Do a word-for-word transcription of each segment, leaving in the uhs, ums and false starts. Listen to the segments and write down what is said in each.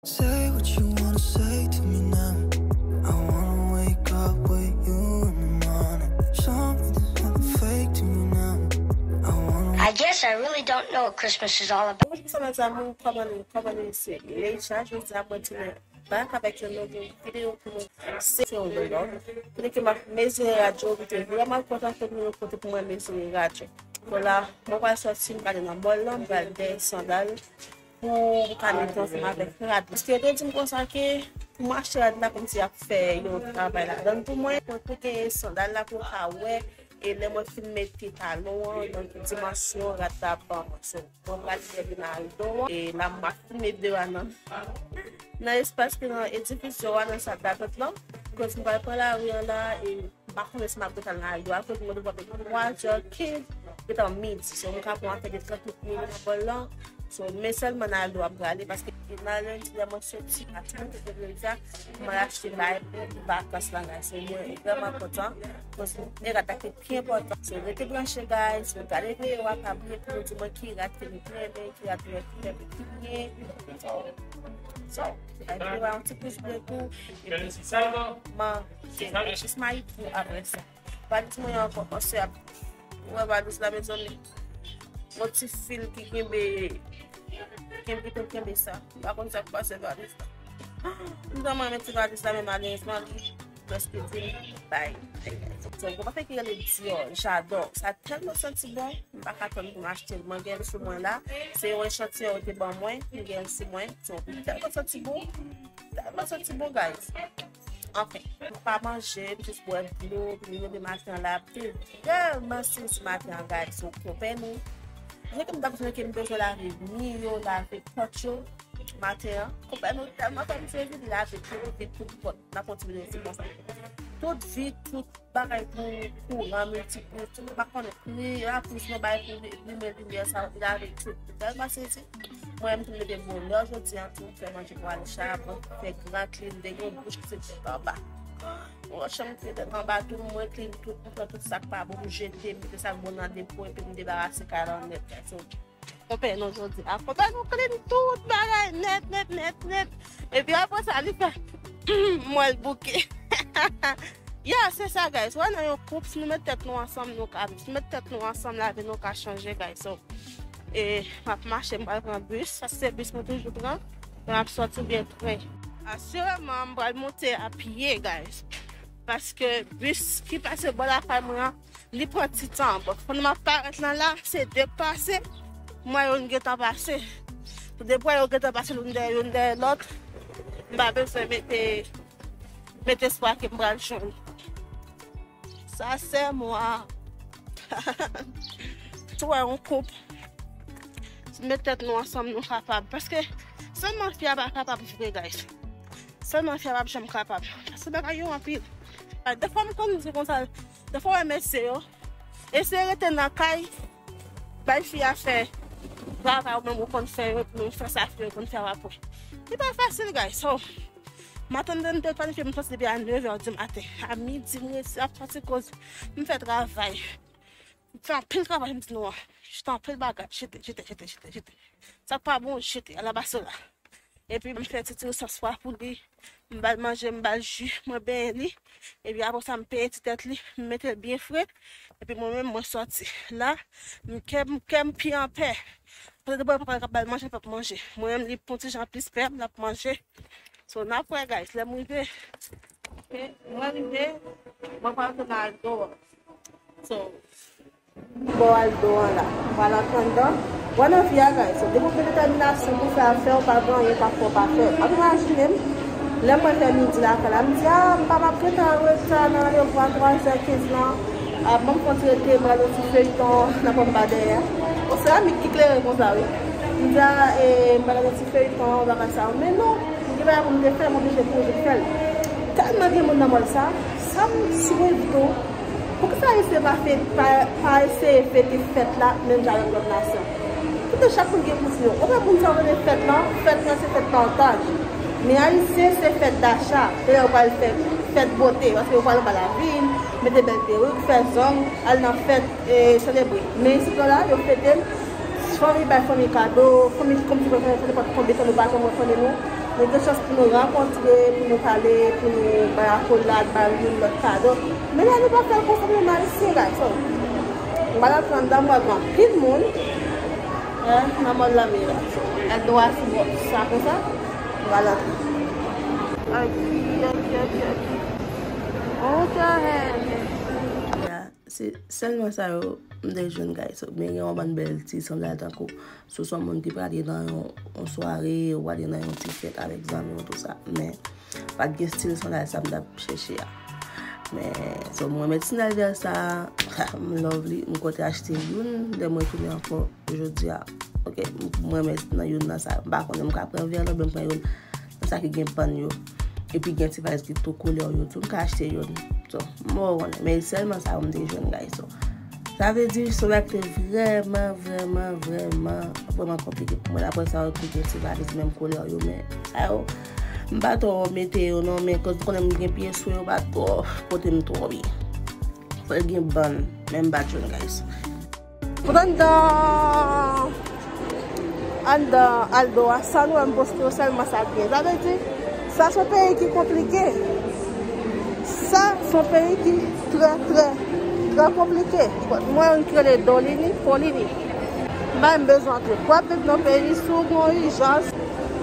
Say what you wanna say to me now. I wanna wake up with you in the morning. Show me there's nothing fake to me now. I wanna I guess I really don't know what Christmas is all about. Bonjou, sa va, zanmi, kòman nou, kòman nou se? Leja, jodi a mwen tounen back avèk yon nouvo videyo pou nou. Se yon vlog. Kote ke m ap mezire rad yo, m te vrèman kontan ke nou kote pou mwen mezire rad yo. Bon, la, mwen pral sòti, m prale nan mall lan, m pral dèyè sandal pou m ka mete ansanm avèk rad. Paske yo te di m konsa ke pou m achte rad la, kòmsi y ap fè yon travay ladan l pou mwen. Mwen pou gen sandal la pou w ka wè, e lè mwen fin mete talon an, donk dimansyon rad la ban mwen. So, mwen pral leve nan Aldo an, e la m ap filme de a nan, nan espas ki nan edifis yo a, nan sal datant lan. Koz m pral pran lari an la, e m pa konnen si m ap gentan al nan Aldo a, koz mwen dwe pran twa zè kenz, gentan midi. So, m ka pran afè de trant minit nan mall lan. So, men sèlman nan Aldo a m prale, paske nan lendi, lè mwen soti, a tout moun te vle sa, mwen achte bagay pou vakans la, guys. So, mwen vrèman kontan, paske e rad la ki pi enpòtan. So, rete branche, guys. So, gade videyo a, pa bliye pou nou di mwen ki rad ke nou te renmen, ki rad nou te renmen, ki byen. So, like videyo a, yon ti pous ble tou. Epi sèlman, se jis mayi pou apre sa. Valiz mwen ankò, paske ap wè valiz la, mezanmi. Yon ti fil ki kenbe, kenbe, ki te kenbe sa. M pa konn sa k pase valiz la. M tèlman renmen ti valiz la, men malerezman, li prèske di m bye. So, gen yon pafè ki rele Dior, j'adore. Sa tèlman santi bon, m pa ka tann pou m achte l. Mwen gen l sou mwen la. Se yon echantiyon yo te ban mwen, m gen l sou mwen. So, li tèlman santi bon. Tèlman santi bon, guys. Anfen, m pa manje, m jis bwè dlo, m leve maten an la, m te vrèman sezi maten an, guys. So, konpè nou, jan ke m t ap di nou ke m bezwen lave mi yo, lave pòt yo, maten an, konpè nou tèlman fè m sezi, li lave tout vit, tout pòt. N ap kontinye sou konsa. Tout vit, tout bagay pou kouran, miltipwis, tout, m pa konnen, li lapwis, yon bagay pou li- limen limyè sa, li lave tout. Tèlman sezi. Mwen, m tou leve bonè jodi a tou, m fè manje pou Alisha, mwen fè gran clean, m te gen yon bouch ki se tèt anba. Yon lòt chanm ki se tèt anba tou, mwen clean tout, m pran tout sa k pa bon, m jete, m mete sa k bon nan depo, epi m debarase kay la nèt. So, konpè nou jodi a. Konpè nou clean tout bagay nèt, nèt, nèt, nèt. Epi apre sa, li fè m wè l bouke. Yeah, se sa, guys. Wè, nan yon koup, si nou met tèt nou ansanm, nou ka viv. Si nou met tèt nou ansanm, lavi nou ka chanje, guys. So, e, m ap mache, m pral pran bis. Sa se bis mwen toujou pran. Lè m ap sòti oubyen tren. Asireman, m pral monte a pye, guys. Paske bis ki pase bò lakay mwen an, li pran ti tan. Bon, pandan m ap parèt lan la, se de k pase. M wè youn gentan pase. Depi w wè yo gentan pase youn dèyè, youn dèyè lòt, m pa bezwen mete, mete espwa ke m pral jwenn. Sa se mwa. Tou wè yon koup. Met tèt nou ansanm, nou kapab. Paske sèlman fi a pa kapab vre, guys. Sèlman fi a p ap janm kapab. Paske bagay yo anpil. Defwa m konn di konsa, defwa w wè mesye yo, eseye rete nan kay, bay fi a fè travay ou menm ou konn fè yo, pou fè sa fi yo konn fè w apre. Li pa fasil, guys. So, maten m te planifye m sòti depi a nèf è di maten. A midi, m resi ap sòti koz m fè travay. M fè anpil travay, m di nou an. Jete anpil bagay, jete, jete, jete, jete, jete. Sa k pa bon, jete, alabasela. Epi m fè ti ti sòs pwa pou li. M ba l manje, m ba l ji, mwen benyen li. Epi apre sa, m penyen ti tèt li, m mete l byen fre. Epi mwen menm, mwen sòti. La, m kè m, kè m pi anpè. Paske depi papa l k ap ba l manje, l p ap manje. Mwen menm, li pran ti jan plis pè m, l ap manje. So, n ap wè, guys, lè m rive. Ok, mwen rive, mwen pral tounen al dehors. So, bò al do an la. M pral antre anndan. Wè nan vi a, guys, depi w gen detèminasyon pou fè afè w, pa gen anyen k ap fè w pa fè l. Ap imajine m, lè mwen fè midi lakay la, m di, a, m pa p ap gentan an reta nan randevou a twa zè kenz lan. A, ban m fè yon ti rete, m gade yon ti feyton nan pòm pa dèyè. Bon, se seramik ki klere konsa, wi. M di, a, e, m gade yon ti feyton, bagay sa yo. Men non, m gen bagay pou m te fè, m oblije kouri vin fè l. Tèlman gen moun nan mòl sa, sa m swiv tou. Poukisa Ayisyen pa fè, pa, pa eseye fete fèt la menm jan avèk lòt nasyon? Poutèt chak moun gen koutim yo. Ou wè moun sa yo rele fèt lan, fèt lan se fèt pataj. Men Ayisyen se fèt dacha. Se lè yo pral fè fèt bote, paske yo pral anba lavil, mete bèl perik, fè zong, al nan fèt, e, selebre. Men isit la, yo fete l, fanmi bay fanmi kado, fanmi kòmsi pou fè nenpòt konbyen tan nou pa janm wè fanmi nou. Nou gen chans pou nou rankontre, pou nou pale, pou nou bay akolad, bay youn lòt kado. Men lè nou pa fè l konsa, nou menm Ayisyen, gason. M pral antre anndan, m wè gen anpil moun. Eh, nan mòd la, men la. Èl dwa sou bò sa konsa. M pral antre. Aki, aki, aki, aki. On the hell. Yeah, se sèlman sa yo m te jwenn, guys. Men gen yon bann bèl ti sandal tankou si w se yon moun ki prale nan yon, yon sware, ou prale nan yon ti fèt avèk zanmi w, tou sa. Men, pa t gen stil sandal sa m t ap chèche a. Men, so, mwen met sandal vè sa, m love li, m konte achte youn, lè mwen tounen ankò jodi a. Ok, m, mwen met nan youn nan sa, m pa konnen m ka pran vè la, oubyen m pran youn nan sa ki gen bann yo. Epi gen ti valiz ki tou koulè yo tou, m ka achte youn. So, m pa konnen, men sèlman sa yo m te jwenn, guys. So, sa vle di, se yon bagay ki te vrèman, vrèman, vrèman, vrèman konplike pou mwen. Apre sa, yo tou gen ti valiz menm koulè yo, men sa yo, m pa twò mete yo non, men koz m konnen m gen pye sou yo, pa twò pote m twò byen. Fò l gen bann, men m pa jwenn, guys. Pou anndan, anndan Aldo a, sa nou wè m poste yo sèlman sa k gen. Sa vle di, sa se yon peyi ki konplike. Sa se yon peyi ki trè, trè, trè konplike. Mwen, yon ki rele Dolini, Polini. M pa menm bezwen antre. W ap viv nan peyi, si w gen yon ijans,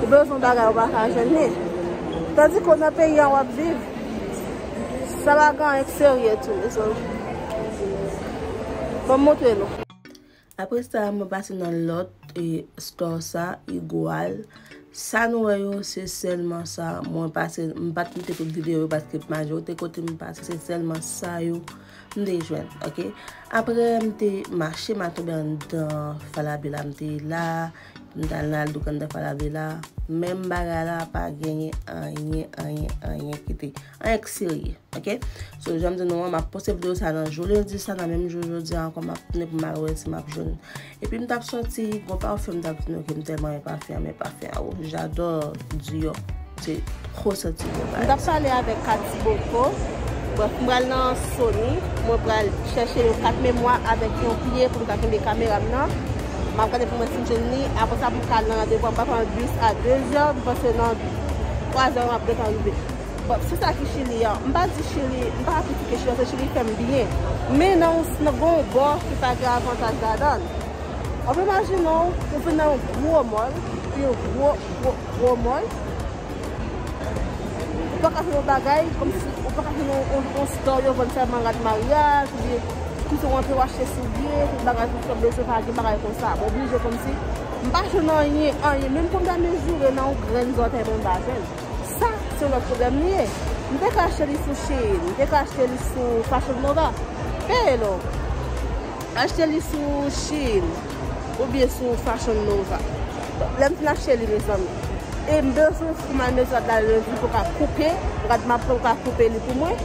ou bezwen bagay, ou pa ka jwenn li. Tandike nan peyi a w ap viv, sa pa gen anyen k serye tou, mezanmi. Ban m montre nou. Apre sa, mwen pase nan lòt, e, store sa, Igual. Sa nou wè yo, se sèlman sa. Mwen pase, m pa t mete tout videyo yo paske majorite kote m pase, se sèlman sa yo m te jwenn, ok? Apre, m te mache, m al tonbe anndan Falabella, m te la, m t al nan Aldo anndan Falabella. Menm bagay la, pa genyen anyen, anyen, anyen ki te, anyen k serye. Ok? So, jan m di nou an, m ap poste videyo sa nan jou lendi sa, nan menm jou jodi a ankò, m ap tounen pou m al wè si m ap jwenn. Epi m t ap sòti, gon pafen m t ap di nou ke m tèlman renmen pafen an, men pafen an, oh, j'adore Dior. Se twò santi bon bagay. M t ap pale avèk Kati Boko. Brèf, m pral nan Sony, mwen pral chèche yon kat memwa avèk yon pye pou m ka kenbe kamera m nan. M ap gade pou mwen si m jwenn li. Apre sa, pou m ka al nan randevou, m pral pran bis a de zè, m panse nan twa zè m ap gentan rive. Bon, se sa ki Chili an. M pa di Chili, m pa kritike Chili, se Chili fè m byen. Men nan yon, nan gon bò ki pa gen avantaj ladan l. Ou pe imajine w, ou vin nan yon gwo mall, yon gwo, gwo, gwo mall. Ou pa ka jwenn yon bagay, kòmsi, ou pa ka jwenn yon, yon, yon store yo vann sèlman rad maryaj, oubyen kòmsi w antre w achte soulye, tout bagay, tout sa w bezwen, pa gen bagay konsa. Mwen oblije kòmsi, m pa jwenn anyen, anyen. Menm pou m ta mezire nan yon grenn zòtèy mwen, m pa jwenn. Sa, se yon lòt pwoblèm li ye. M te ka achte li sou Shein, m te ka achte li sou Fashion Nova. Peye non. Achte li sou Shein oubyen sou Fashion Nova. Lè m fin achte li, mezanmi. E m bezwen pou m al mezire rad la lendi pou ka koupe. Rad m ap pran pou ka koupe li pou mwen.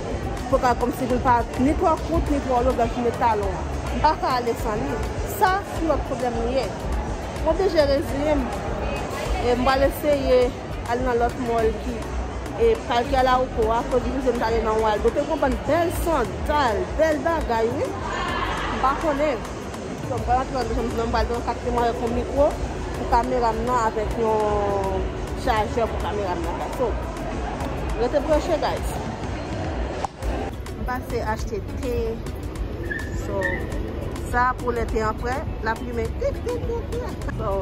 Pou ka kòmsi pou l pa ni twò kout, ni twò long, lè m fin met talon an. M pa ka ale san li. Sa, se yon lòt pwoblèm li ye. M oblije reziyen m. E m pral eseye al nan lòt mall ki, e, pral ki al Arauco a, kote m te ale nan Waldo. Te gon bann bèl sandal, bèl bagay, wi. M pa konnen. So, m pral antre nan dezèm zòn, m pral pran kat memwa avèk yon mikwo pou kamera m nan, avèk yon chajè pou kamera m nan. So, rete branche, guys. M pase achte te. So, sa pou lè te an prè, l ap limen. Pi, pi, pi, pi. So,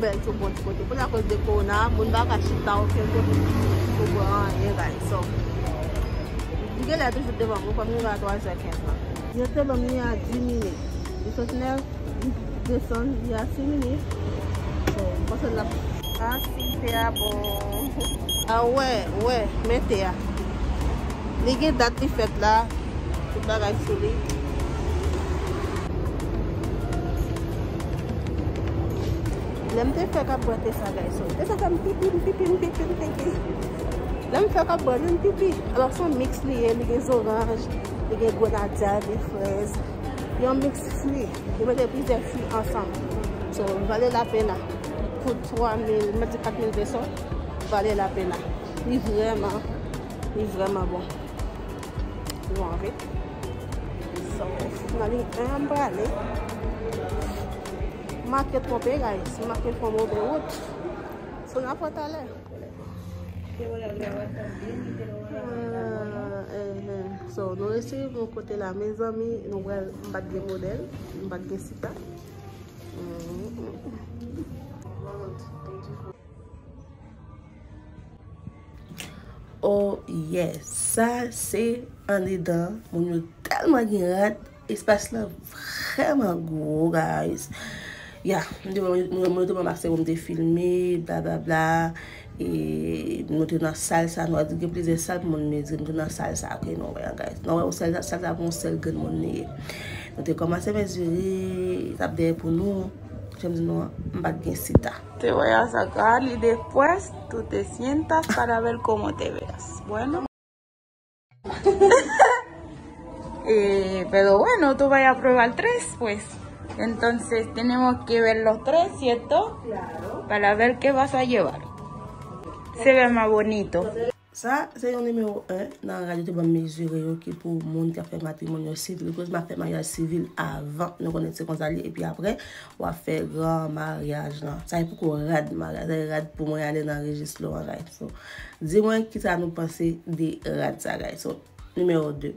bèl tou bon ti kote. Pou akoz de kowona, moun pa ka chita okenn kote pou pran anyen, guys. So, m genlè toujou devan mwen, kòm nou rive a twa zè kenz la. Yo te ban m li a dis minit. Li sot nèf, li desann, li a sis minit. So, m panse l ap. Ah, si te a bon. Ah, wè, wè, men te a. Li gen dat li fèt la, tout bagay sou li. Lè m te fè k ap bwè te sa, guys, so, te sa fè m pipi, m pipi, m pipi, m pipi. Lè m fè k ap bwè, m pipi. Alò, se yon miks li ye, li gen zoranj, li gen grenadya, li frèz. Yon miks fwi. Yo mete plizyè fwi ansanm. So, vale la pena. Pou twa mil, m di kat mil peso, vale la pena. Li vrèman, li vrèman bon. Nou anvi. So, nan liy en an m prale. M manke twonpe, guys. M manke fè yon move wout. So, n ap wè talè. Te voy a grabar también y te lo voy a mandar, bueno. Ah, eh, eh. So, nou resi yon kote la, mezanmi, nou pral, m pa t gen modèl, m pa t gen sita. Mm. Oh yes, sa se andedan. Moun yo tèlman gen rad, espas lan vrèman gwo, guys. Ya, mwen te, mwen, mwen te pran makse pou m te filme, blablabla. E nou te nan sal sa, nou a di gen plizyè sal pou moun mezire. Nou te nan sal sa ke nou wè an, guys. Nou wè sal, sal sa pou yon sèl granmoun li ye. Nou te kòmanse mezire, t ap dèyè pou nou. Jan m di nou an, m pa t gen sita. Te voy a sacar y después tú te sientas para ver cómo te veas. Bueno. Eh, pero bueno, tú vas a probar tres, pues. Entonces tenemos que ver los tres, ¿cierto? Claro. Para ver qué vas a llevar. Se ve más bonito. Sa, se yon nimewo en nan rad yo te ban m mezire yo ki pou moun ki ap fè matrimònyo sivil. Bikoz m ap fè maryaj sivil avan. Nou konnen se konsa li ye. Epi apre, w ap fè gran maryaj lan. Sa e poko rad maryaj. Sa e rad pou mwen ale nan rejis lo an, guys. So, di mwen kisa nou panse de rad sa, guys. So, nimewo de.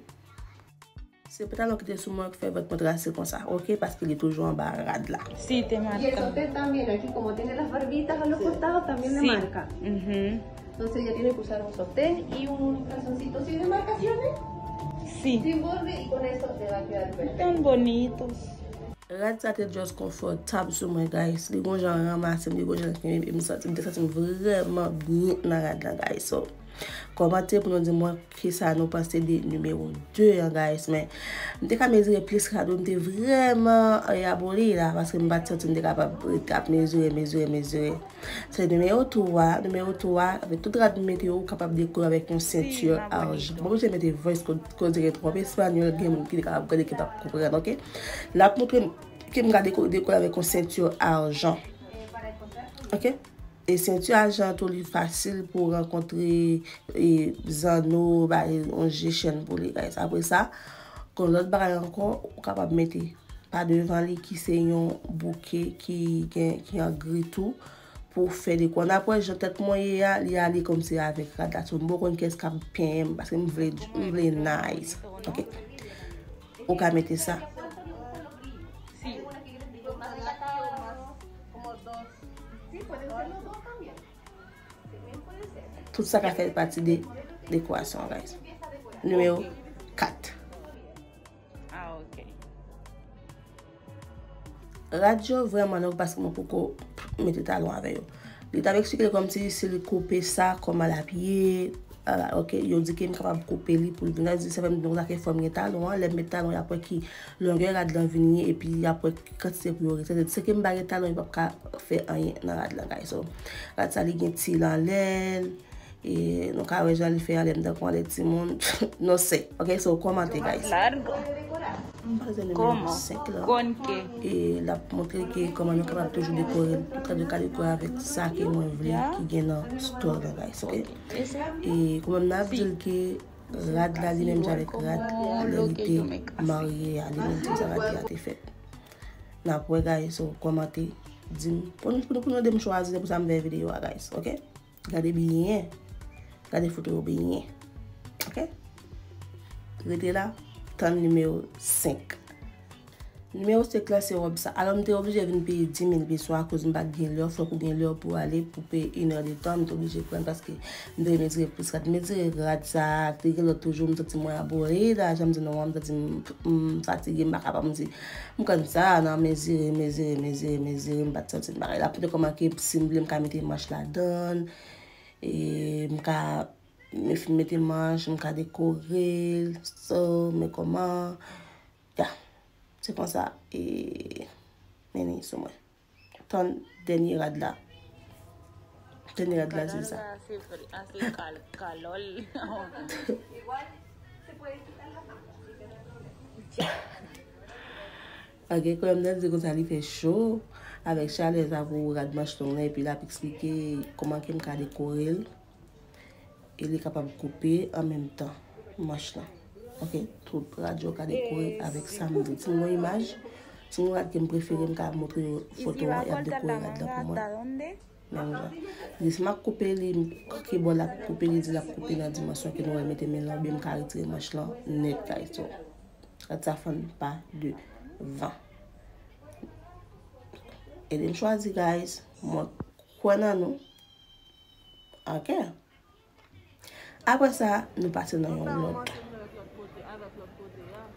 Se pantalon ki te sou mwen ki fè vant mwen trase konsa, oke? Paske li toujou anba rad la. Sí, te marca. Y eso te también aquí, como tiene las barbitas a los costados, también le marca. Entonces ella tiene que usar un sostén y un calzoncito sin demarcaciones, sí, sin borde, y con eso te va a quedar perfecto. Tan bonitos. Rad sa te just konfòtab sou mwen, guys. Li gon jan ranmase m, li gon jan kenbe m, m santi, m te santi m vrèman byen nan rad la, guys. So, kòmante pou nou di mwen kisa nou panse de nimewo de an, guys. Men, m te ka mezire plis rad wi, m te vrèman, e, aboli la, paske m pa t santi m te kapab ret ap mezire, mezire, mezire. Se nimewo twa, nimewo twa, avèk tout rad m mete yo, ou kapab dekore avèk yon senti ajan. M oblije mete voice code, koze gen twòp espanyòl, gen moun ki te kapab gade ki p ap konprann, oke? L ap montre m ke m ka deko-, dekore avèk yon senti ajan. Oke? E senti ajan tou, li fasil pou w rankontre, e, zanno, ba, e, yon je chèn pou li, guys. Apre sa, kon lòt bagay ankò, ou kapab mete pa devan li ki se yon bouke ki gen, ki an gri tou pou fè dekò. N ap wè jan tèt mwen ye a, li ale kòmsi avèk rad la. So, m poko konn kiyès k ap penyen m, paske m vle, m vle nice. Oke? Ou ka mete sa. Tout sa ka fè pati de dekorasyon, guys. Nimewo kat. Ah, ok. Rad yo vrèman long paske mwen poko mete talon avè yo. Li t ap eksplike l kòmsi si li koupe sa kòman l ap ye. Ala, ok, yo di ke m kapab koupe li pou l vin. Sa vle di, sa fè m di nou sa ke fò m gen talon an. Lè m met talon, y ap wè ki longè rad lan vin ye, epi y ap wè ki kantite pou yo retire. Se ke m pa gen talon, yo p ap ka fè anyen nan rad lan, guys. So, rad sa, li gen til anlè l. E nou ka wè jan li fè anlè m tankou anlè timoun. No sé. Ok, so kòmante, guys. Largo. M pase nimewo senk lan. E l ap montre ke kòman nou kapab toujou dekore l. Tout rad yo ka dekore avèk sa ke mwen vle ki gen nan store lan, guys, ok? E kòman m ap di l ke rad la li menm jan avèk rad lè li te marye a, li menm jan sa rad li a te fèt. N ap wè, guys, so kòmante, di m, pou nou, pou nou, pou nou ede m chwazi, se pou sa m fè videyo a, guys, ok? Gade byen. Gade foto yo byen. Ok? Rete la, tann nimewo senk. Nimewo senk la, se wòb sa. Alò, m te oblije vin peye dis mil peso akoz m pa t gen lè. Fòk ou gen lè pou ale, pou peye inè de tan. M te oblije pran paske m te mezire plis rad. Mezire rad sa, te gen lòt toujou, m santi mwen abòne la. Jan m di nou an, m santi m, m fatige, m pa kapab, m di, m konn sa, nan mezire, mezire, mezire, mezire, m pa t santi m bagay la. Poutèt kòman ke si m vle, m ka mete manch ladan l, e m ka, m fin mete manch, m ka dekore l, so, men kòman, ya, se konsa, e, men li sou mwen. Tann dènye rad la. Dènye rad la, se sa. Ase kalòl. Igual se puede quitar la mano, así que no hay problema. Ok, kòm m te di konsa, li fè cho avèk chalè sa pou rad manch long lan, epi l ap eksplike kòman ke m ka dekore l. E li kapab koupe an menm tan manch lan. Ok, tout rad yo ka dekore avèk sa m vle. Si m gen imaj, si m gen rad ke m prefere, m ka montre yo foto a, y ap dekore rad la pou mwen. Menm jan. Li di si m ap koupe li, ki bò l ap koupe, li di l ap koupe nan dimansyon ke nou wè mete men lan, oubyen m ka retire manch lan nèt, guys. So, rad sa fann pa devan. Ede m chwazi, guys. Mwen kwè nan nou. Ok. Apre sa, nou pase nan yon lòt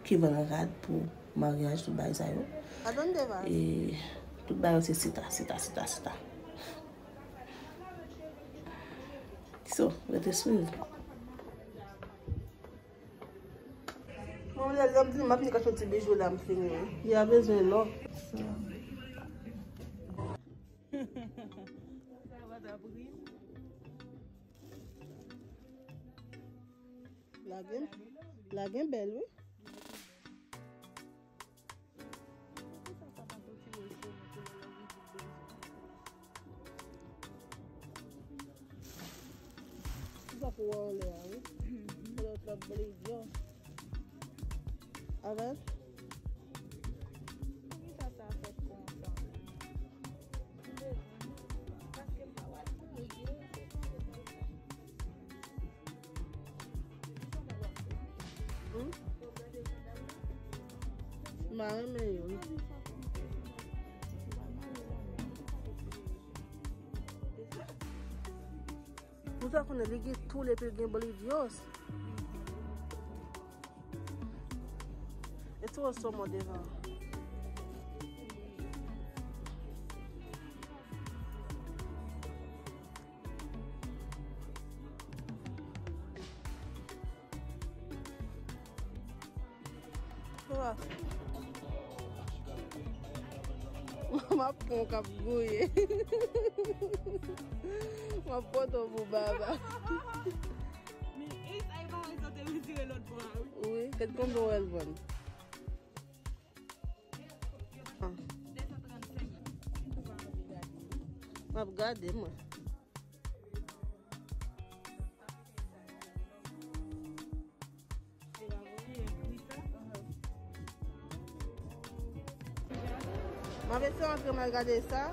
ki vann rad pou maryaj, tout bagay sa yo. E tout bagay yo se sita, sita, sita, sita. So, rete swiv. Mwen, lè, lè m di m ap vin kache yon ti bijou la, m fini. Li a bezwen lò. La gen, la gen bèl, wi. Sa pou wè anlè a, wi. Pou lòt la bliye. Avè l. Poukisa sa fèt konsa? Hmm? M pa renmen yo. Ou ta konnen li gen tou epi l gen bliye. E tou an somon devan. M ap pran w k ap gouye. M ap pote w pou baba. Wi, gad konbyen w wè l vann. Ah. M ap gade, mwen. M ap eseye antre, m al gade sa.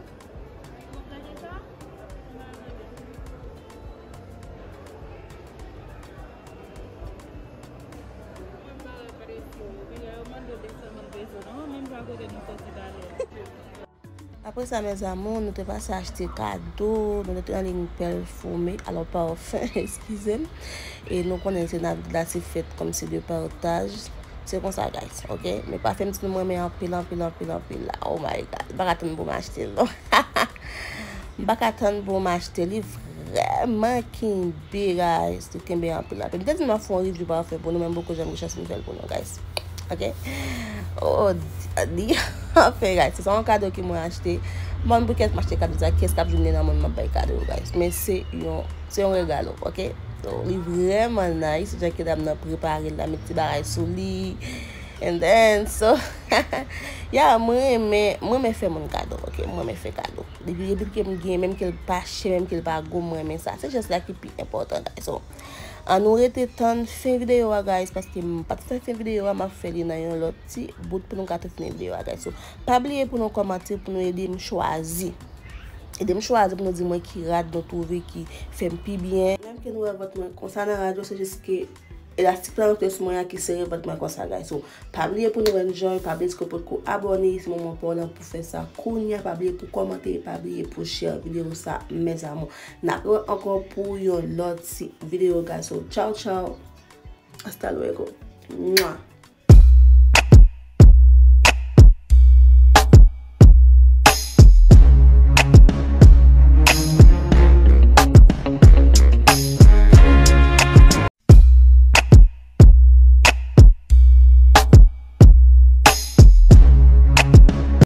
Apre sa, mes amours, nou te pase achte kado, nou te annik pèfime, alò, pafen, eskize m. E nou konnen se nan vi la, se fèt kòmsi de pataj. Se konsa, guys, ok? Men pafen m di nou m renmen anpil, anpil, anpil, anpil la. Oh my God, m pa ka tann pou m achte l, non. M pa ka tann pou m achte li, vrèman kenbe, guys. Li kenbe anpil, anpil. M te di m ap fè yon review pafen pou nou, men m poko janm gen chans pou m fè l pou nou, guys. Ok? Oh, di, anfen, guys, se yon kado ke mwen achte. M pa konn poukiyès m achte kado sa, kiyès k ap jwenn li nan mond m ap bay kado, guys. Men se yon, se yon regalo, ok? So, li vrèman nice, jan ke dam nan prepare l la, met ti bagay sou li. And then, so, yeah, mwen renmen, mwen renmen fè moun kado, ok? Mwen renmen fè kado. Depi, depi ke m gen, menm ke l pa chè, menm ke l pa gwo, mwen renmen sa. Se jès la ki pi enpòtan, guys. So, ann nou rete tann fen videyo a, guys, paske m pa t fè fen videyo a, m ap fè li nan yon lòt ti bout pou nou ka tou fini videyo a, guys. So, pa bliye pou nou kòmante, pou nou ede m chwazi. Ede m chwazi pou nou di mwen ki rad nou twouve ki fè m pi byen. Menm ke nou wè vant mwen konsa nan rad yo, se jis ke elastik la rantre sou mwen an ki sere vant mwen konsa, guys. So, pa bliye pou nou enjoy, pa bliye si w potko abòne, se moman pa w lan pou fè sa kounye a, pa bliye pou kòmante, pa bliye pou share videyo sa, mes amours. N ap wè ankò pou yon lòt ti videyo, guys. So, ciao, ciao. Hasta luego. Mwah.